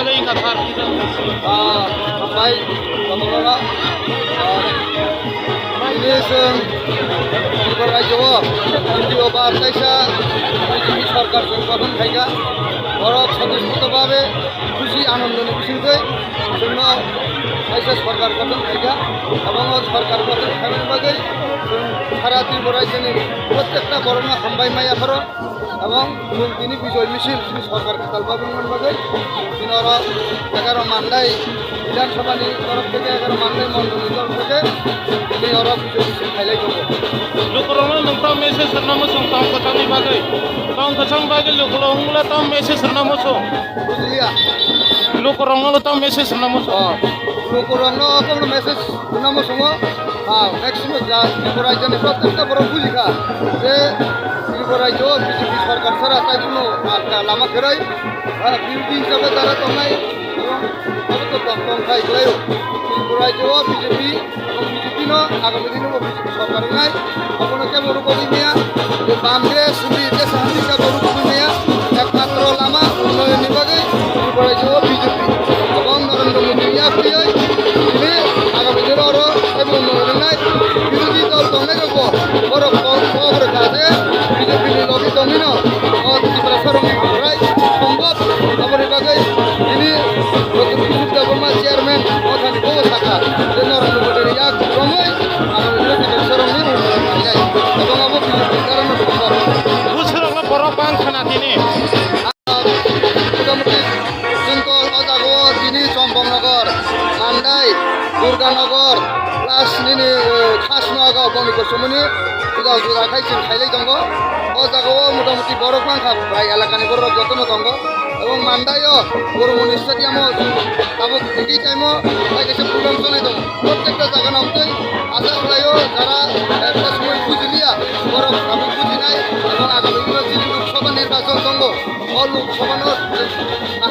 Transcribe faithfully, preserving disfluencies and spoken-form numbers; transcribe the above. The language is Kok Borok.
Tei wngkha sir. Ah, hambai, hambai, ah, ini chwng Tripura rajyo o, B J P o bar kaisa B J P sorkar chwng gothon khaikha. Borok swtosphurto babe khusi anandoni bisingtwi chwngno kaisa sorkar gothon khaikha. Abo sorkar gothon khaimani bagwi chwng sara Tripura rajyoni prottekta borokno hambai maya pharo. Ebong chwng tini bijoy misil chini sorkar kwtal bagwi wngmani bagwi tini oro egaroh Mandai Bidhan Sabhani torof theke, egaroh Mandai Mondolni torof theke tini oro bijoy misil khailai tongo. Lukurokno nwng tamo message rwna muchung tamo kwchangni bagwi? Tamo kwchangni bagwi lukurok wngmano tamo message rwna muchung? Bujiliya. Lukurokno tamo message rwna muchung? Oh, lukurokno okhorno message rwna muchungo. Ah, maximum ja Tripura rajyoni prottekta borok bujikha je Tripura rajyo B J P sorkar sara tai kuno, ah, lama kwrwi, ah, birodhi hisabe jara tongnai, abo to tong tong khai kwlaio. Tripura rajyo B J P, abo B J P no agami dino bo B J P sorkar wngnai, abono kebo rwgwi maya. Bam je suri je sahani ka boru kubui maya, ekmatro lama unnoyon ni bagwi Tripura rajyo B J P. Abang Narendra Modi ni yaktwi tini agami dino oro taibo unnoyon wngnai. Birodhi dol tongnai rokbo borok kok kok rwkha je B J P ni logi tongwino o Tripura sarong ni rai sombhob. Aboni bagwi tini Doctor Bishnu Debbarma chairman mothani bobo sakha je Narendra Modi ni yak romwi agami dino Tripura sarong ni unnoyon khainai. Abang abo B J P ni karon no sombhob. Bwswrwngno borok bang khna tini. Motamoti chwng to o jaga o tini Chompoknogor, Mandai, Durganagar, plus nini, eh, Khasnoga boni kuchumuni juda juda khai chwng khailai tongo. O jaga o motamoti borok mankha, bai elakani borok jotono tongo. Ebong Mandai o Boromoni stadium o tabuk tini time o bai kaisa program cholai tongo. Prottekta jaga no wngtwi asa khlaio jara, eh, ekta somoi bujiliya, borok tabuk bujinai ebong agami dino chini Lok Sabha nirbachon tongo. O Lok Sabha no, ah,